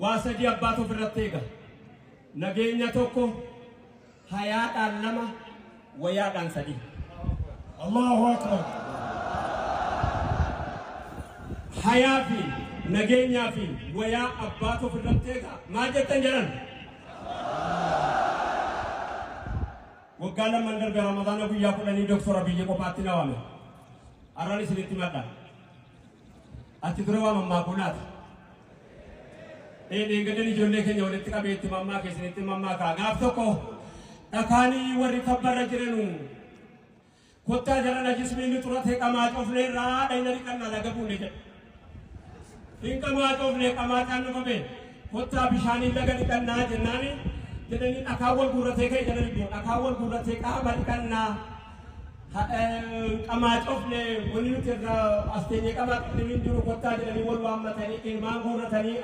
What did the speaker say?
Waa sadii abbaatu ofirratti eega. Nageenya tokko, hayaadhaan lama, wayaadhaan sadii. Allahu Akbar. Hayaa fi nageenyaa fi wayaa abbaatu ofirratti eega. Maal jettan jedhan? Waggaa lamman darbe Ramadaana guyyaa 10 Doktor Abiyyi kophaatti na waame. Har'an isinitti himadha. Achi dura waa mammaakuu laata? Ee dheengaddan ijoollee keenya walitti qabee itti mammaake isinitti mammaakaa. Gaaf tokko dhakaanii warri tabbarra jiranu kottaa jarana jismii nu xuratee qamaa cofnee irraa dhayna dhiqannaa laga buune jedhe. Hin qamaa cofne qamaacaan nu qabe kottaa bishaaniin laga dhiqannaa jennaani jedhanii dhakaa wal guurratee ka'e jedhani dhakaa wal guurratee qaama dhiqannaa Qamaa cofne wanni nuti irraa as teenyee qamaa cofne hin jiru kottaa jedhanii wal waammatanii ilmaan guurratanii.